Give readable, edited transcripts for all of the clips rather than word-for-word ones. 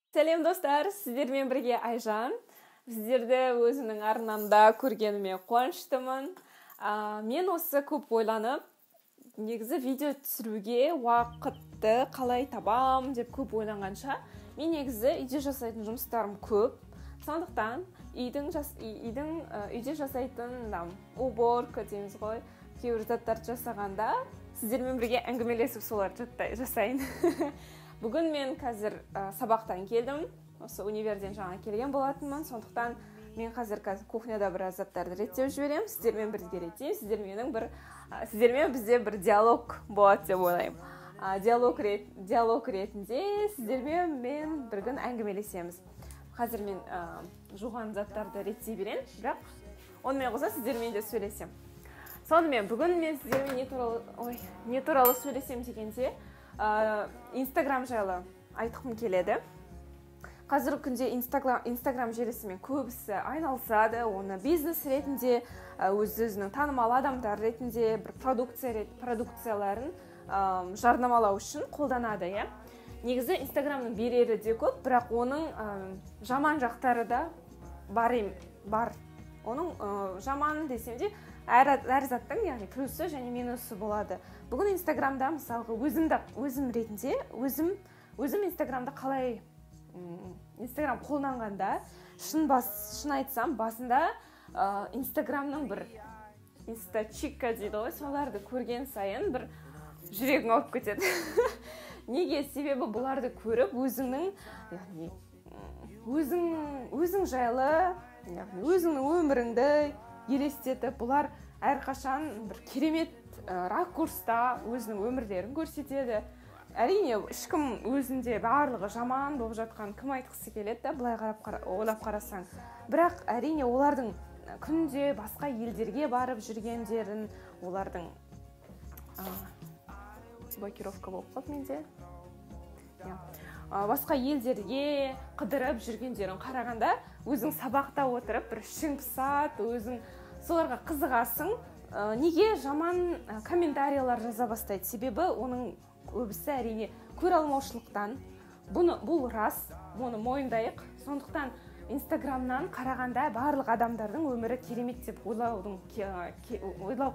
Сәлем, достар! Сіздермен бірге Айжан. Сіздерді өзімнің арнамда көргеніме қуаныштымын. Мен осы көп ойланып, негізі видео түсіруге уақытты қалай табам деп көп ойланғанша, мен негізі үйде жасайтын жұмыстарым көп, сондықтан үйдің, жас, үйдің үйде жасайтын, там, уборка дейміз ғой, кейбір заттарды жасағанда сіздермен бірге әңгімелесіп, соларды жасайын. Бүгін мен қазір сабақтан келдім, осы универден жаңа келген болатынмын. Сондықтан мен қазір кухняда біраз заттарды реттеп жіберемін, сіздермен бірге реттеймін. Сіздер менің бір сіздермен бізде бір диалог болады деп ойлаймын. Диалог ретінде сіздермен мен бір күн әңгімелесеміз. Қазір мен жуған заттарды реттей беремін, бірақ онымен қоса сіздермен де сөйлесемін. Сонымен, бүгін мен сіздермен не туралы, ой, не туралы сөйлесемін дегенде, Инстаграм жайлы айтқым келеді. Қазіргі күнде Инстаграм желісімен көбісі айналысады, оны бизнес ретінде, өз өзінің танымал адамдар ретінде, бір продукцияларын жарнамалау үшін қолданады, иә. Негізі Инстаграмның берері де көп, бірақ оның жаман жақтары да бар. Бар. Оның жаман десем де, әр заттың, яғни, плюсы және минусы болады. Бүгін Инстаграмда, мысалға, өзімді, өзім ретінде, өзім Инстаграмда қалай, Инстаграм қолданғанда, шын айтсам, басында Инстаграмның бір инстачика дейді ғой, соларды көрген сайын бір жүрегің ауырып кетеді. Неге? Себебі бұларды көріп, өзіңнің, яғни, өзің жайлы, яғни өзіңнің өміріңді елестетіп, бұлар әрқашан бір керемет ракурста өзінің өмірлерін көрсетеді. Әрине, ешкім өзінде барлығы жаман болып жатқан кім айтқысы келеді да, былай қарап, ойлап қарасаң. Бірақ, әрине, олардың күнде басқа елдерге барып жүргендерін, олардың, блокировка болып қалды менде, иә, басқа елдерге қыдырып жүргендерін қарағанда, өзің сабақта отырып бір ішің пысады, өзің соларға қызығасың. Неге жаман комментариялар жаза бастайды? Себебі оның көбісі, әрине, көре алмаушылықтан. Бұл рас, оны мойындайық. Сондықтан Инстаграмнан қарағанда барлық адамдардың өмірі керемет деп ойлау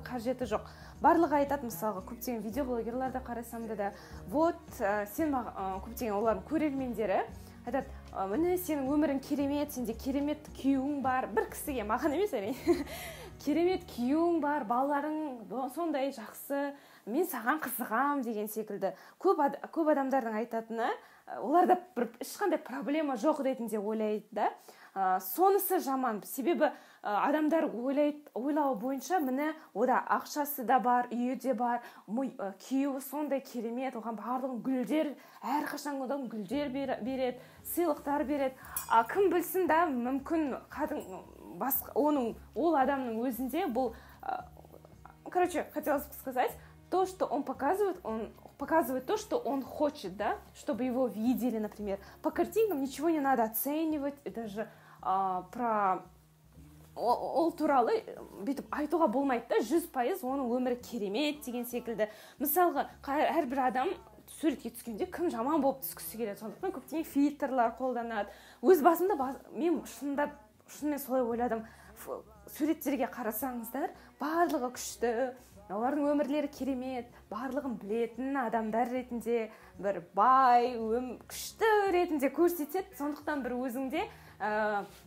қажеті жоқ. Барлығы айтады, мысалға, көптеген видеоблогерларды қарасам да, вот сен, көптеген олардың көрермендері айтады: «Міне, сенің өмірің керемет, сенде керемет күйеуің бар», бір кісіге, маған емес, әрине, «керемет күйеуің бар, балаларың сондай жақсы, мен саған қызығам» деген секілді. Көп адамдардың айтатыны, оларда бір ешқандай проблема жоқ ретінде ойлайды да. Сонысы жаман, себебі адамдар ойлайды, ойлауы бойынша, міне, ода ақшасы да бар, үйі де бар, күйеуі сондай керемет, оған барлығын гүлдер, әрқашан одан гүлдер береді, сыйлықтар береді. А кім білсін да, мүмкін, қадым басқа, оның, ол адамның өзінде бұл, короче, хотелось бы сказать, то, что он показывает, он показывает то, что он хочет, да, чтобы его видели, например. По картинкам ничего не надо оценивать, даже про ол туралы бүйтіп айтуға болмайды да, 100% оның өмірі керемет деген секілді. Мысалға, әрбір адам суретке түскенде кім жаман болып түскісі келеді? Сондықтан көптеген фильтрлар қолданады. Өз басымда мен шынында, шынымен солай ойладым. Суреттерге қарасаңыздар, барлығы күшті, олардың өмірлері керемет, барлығын білетін адамдар ретінде, бір бай, күшті ретінде көрсетеді. Сондықтан бір өзіңде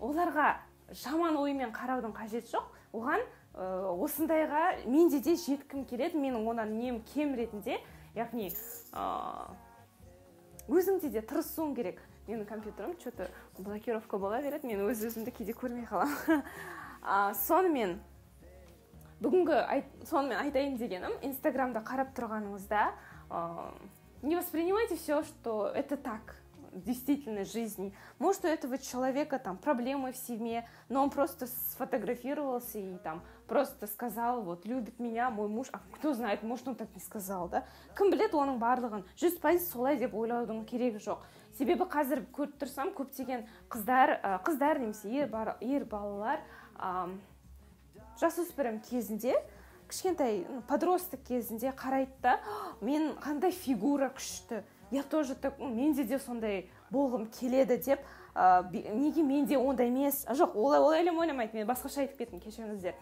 оларға жаман оймен қараудың қажеті жоқ. Оған, осындайға менде де жеткім келеді, менің онан нем кем ретінде, яғни, өзіңде де тырысуың керек. Менің компьютерім че-то блокировка бола береді, мен өз өзімді кейде көрмей қаламын. Сонымен, бүгінгі сонымен айтайын дегенім, Инстаграмда қарап тұрғаныңызда, не воспринимайте все, что это так в действительной жизни. Может, у этого человека там проблемы в семье, но он просто сфотографировался и там просто сказал: «Вот, любит меня мой муж». А кто знает, может, он так не сказал, да? Кім біледі оның барлығын? 100% солай деп ойлаудың керегі жоқ. Себебі қазір көріп тұрсам, көптеген қыздар немесе ер балалар жасөспірім кезінде, кішкентай, подросток кезінде қарайды да: «Мен қандай фигура күшті Я тоже так, менде де сондай болғым келеді деп, неге менде ондай емес? Жоқ, олай ойламайды, мен басқаша айтып кеттім, кешіріңіздер.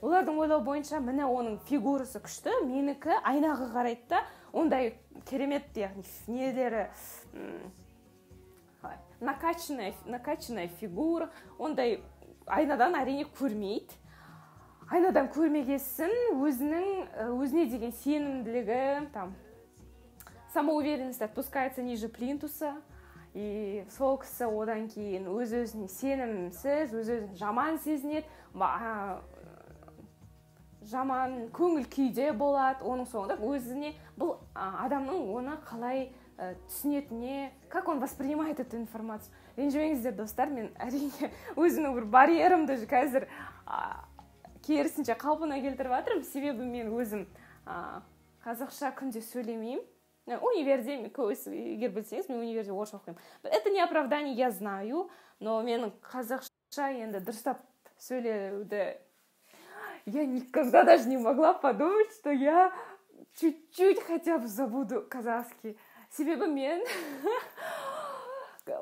Олардың ойлау бойынша, міне, оның фигурасы күшті, менікі айнаға қарайды да, ондай керемет, яғни нелері, накачанная фигура, ондай айнадан әрине көрмейді. Айнадан көрмегесін өзінің өзіне деген сенімділігі, там, самоуверенность опускается ниже плинтуса, и сол кісі одан кейін өз өзіне сенімсіз, өз өзін жаман сезінеді, жаман көңіл күйде болады. Оның соңында өзіне бұл адамның оны қалай түсінетініне, как он воспринимает эту информацию. Ренжімеңіздер, достар, мен әрине өзімнің бір барьерімді қазір керісінше қалпына келтіріп жатырмын, себебі мен өзім қазақша күнде сөйлемеймін. Универде, егер білсеңіз, мен универде орысша оқимын. Это не оправдание, я знаю, но менің қазақша енді дұрыстап сөйлеуді я никогда даже не могла подумать, что я чуть-чуть хотя бы забуду казахский. Себебі мен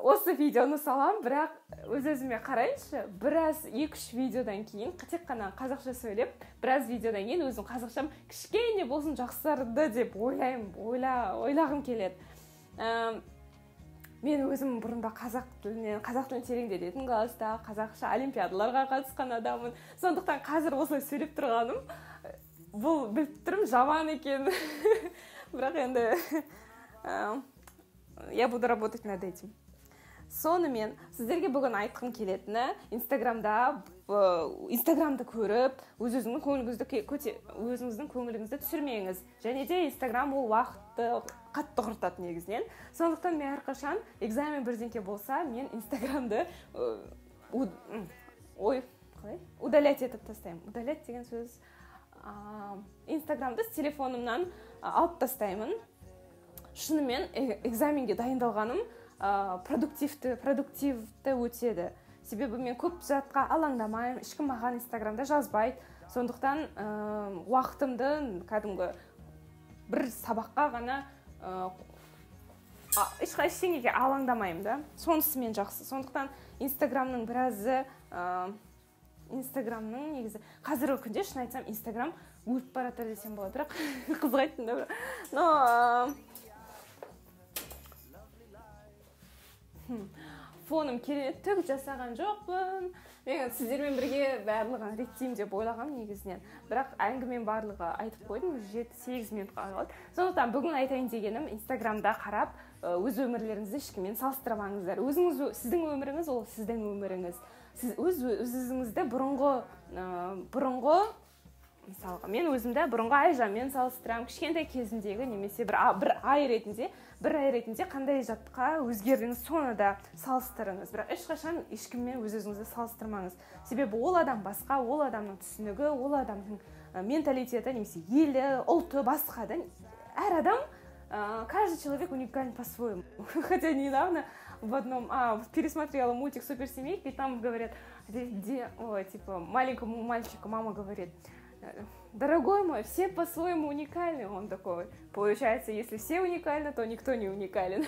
осы видеоны салам, бірақ өз өзіме қарайыншы, біраз, 2-3 видеодан кейін тек қана қазақша сөйлеп, біраз видеодан кейін өзім қазақшам кішкене болсын жақсарды деп ойлаймын, ойлағым келеді. Мен өзім бұрында қазақ тілін тереңдететін класста қазақша олимпиадаларға қатысқан адаммын. Сондықтан қазір осылай сөйлеп тұрғаным бұл, біліп тұрмын, жаман екен, бірақ енді я буду работать над этим. Сонымен, сіздерге бүгін айтқым келетіні: Инстаграмды көріп, өз өзіңнің көңіліңізді көте, өзіңіздің көңіліңізді түсірмеңіз. Және де Инстаграм ол уақытты қатты құртады негізінен. Сондықтан мен әрқашан экзамен, бірдеңке болса, мен Инстаграмды ой, қалай, удалять етіп тастаймын. Удалять деген сөз, Инстаграмды телефонымнан алып тастаймын. Шынымен экзаменге дайындалғаным продуктивті өтеді, себебі мен көп затқа алаңдамаймын, ешкім маған Инстаграмда жазбайды. Сондықтан уақытымды кәдімгі бір сабаққа ғана, ештеңеге алаңдамаймын да, сонысымен жақсы. Сондықтан Инстаграмның біразы, Инстаграмның негізі қазіргі күнде, шын айтсам, Инстаграм өліп бара жатыр десем болады, бірақ қызық айттым да, но фоным керемет, түк жасаған жоқпын. Мен сіздермен бірге барлығын реттеймін деп ойлағанмын негізінен, бірақ әңгіменің барлығы айтып қойдым, 7-8 минутқа қалды. Сондықтан бүгін айтайын дегенім: Инстаграмда қарап, өз өмірлеріңізді ешкіммен салыстырмаңыздар. Өзіңіз, сіздің өміріңіз ол сіздің өміріңіз. Сіз өз өзіңізді бұрынғы, мысалға, мен өзімді бұрынғы Айжанмен салыстырамын, кішкентай кезімдегі, немесе бір ай ретінде, бір ай ретінде қандай затқа өзгердіңіз, соны да салыстырыңыз. Бірақ ешқашан ешкіммен өз өзіңізді салыстырмаңыз, себебі ол адам басқа, ол адамның түсінігі, ол адамның менталитеті немесе елі, ұлты басқа да. Әр адам, каждый человек уникален по-своему. Хотя недавно в одном пересмотрела мультик «Суперсемейка», и там говорят, где, ой, типа, маленькому мальчику мама говорит: «Дорогой мой, все по-своему уникальны». Он такой: «Получается, если все уникальны, то никто не уникален».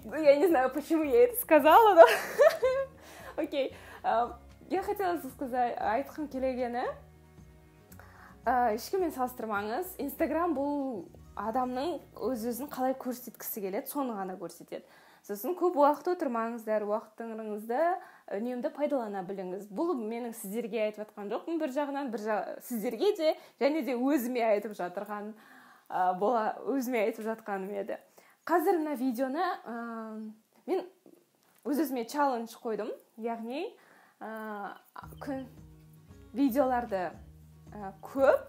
Я не знаю, почему я это сказала, но окей. Я хотела сказать, айтқым келгені: ешкіммен салыстырмаңыз. Инстаграм бұл адамның өз өзін қалай көрсеткісі келеді, соны ғана көрсетеді. Сосын көп уақыт отырмаңыздар, уақытыңызды үнемді пайдалана біліңіз. Бұл менің сіздерге айтып жатқан жоқпын, бір жағынан бір сіздерге де және де өзіме айтып жатырған бола, өзіме айтып жатқаным еді. Қазір мына видеоны мен өз өзіме челлендж қойдым, яғни күн видеоларды көп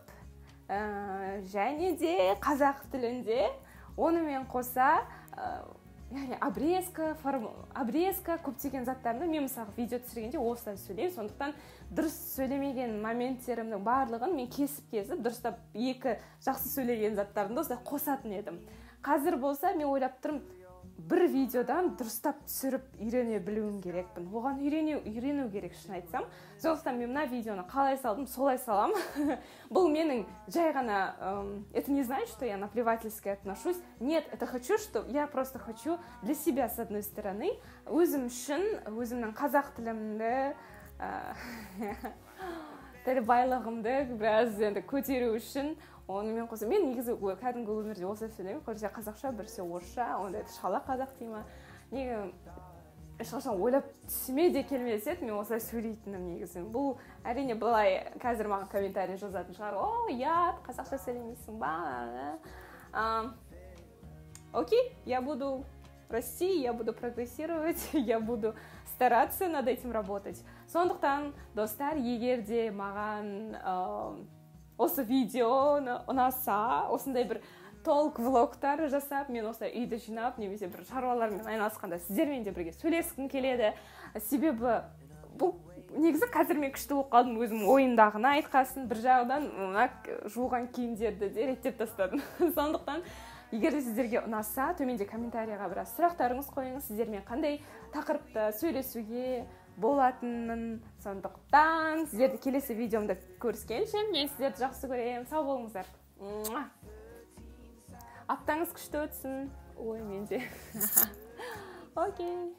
және де қазақ тілінде, онымен қоса яғни обрезка, обрезка, көптеген заттарды. Мен, мысалы, видео түсіргенде осылай сөйлеймін, сондықтан дұрыс сөйлемеген моменттерімнің барлығын мен кесіп кесіп дұрыстап, екі жақсы сөйлеген заттарымды осылай қосатын едім. Қазір болса, мен ойлап тұрмын, Бір видеодан дұрыстап түсіріп үйрене білуім керекпін. Оған үйрену керек, шын айтсам. Сондықтан мен мына видеоны қалай салдым, солай саламын. Бұл менің жай ғана, это не значит, что я наплевательски отношусь. Нет, это хочу, что я просто хочу для себя, с одной стороны, өзім үшін, өзімнің қазақ тілімді, тіл байлығымды біраз енді көтеру үшін. Онымен қоса мен негізі кәдімгі өмірде осылай сөйлеймін: біресе қазақша, біресе орысша. Ондай шала қазақ дей ма, неге, ешқашан ойлап, түсіме де келмес еді мен осылай сөйлейтінім. Негізі бұл, әрине, былай қазір маған комментарий жазатын шығар: «О, ұят, қазақша сөйлемейсің ба?» Окей, я буду расти, я буду прогрессировать, я буду стараться над этим работать. Сондықтан, достар, егер де маған осы видеоны ұнаса, осындай бір толк влогтар жасап, мен осылай үйді жинап немесе бір шаруалармен айналысқанда сіздермен де бірге сөйлескім келеді. Себебі бұл негізі қазір мен күшті болып қалдым өзім ойымдағыны айтқасын. Бір жағынан мына жуған киімдерді де реттеп тастадым. Сондықтан егер де сіздерге ұнаса, төменде комментарийға біраз сұрақтарыңыз қойыңыз, сіздермен қандай тақырыпта сөйлесуге болатынын. Сондықтан сіздерді келесі видеомда көріскенше, мен сіздерді жақсы көремін. Сау болыңыздар, аптаңыз күшті өтсін. Ой, менде окей.